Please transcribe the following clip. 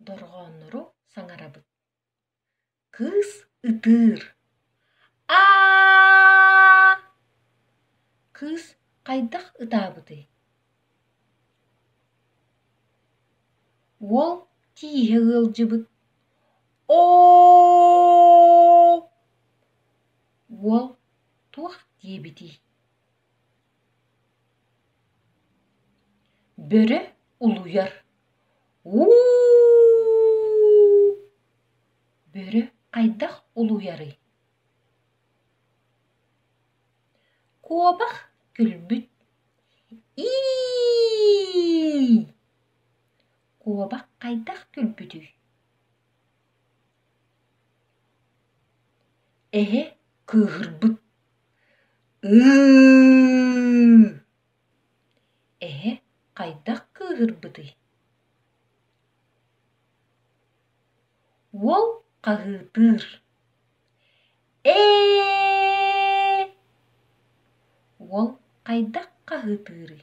Дорҕооннору саҥарабыт. Кыыс ытыыр: "Аа!" Кыыс хайдах ытаабытый? Уол тииһэ ыалдьыбыт: "Оо!" Уол туох диэбитий? Бөрө улуйар: "Уу!" Бөрө хайдах улуйарый? Куобах күлбүт: "Ии!" Куобах хайдах күлбүтүй? Эһэ кыыһырбыт: "Ыы!" Эһэ хайдах кыыһырбытый? Уол хаһыытыыр: "Ээ!" Уол хайдах хаһыытыырый?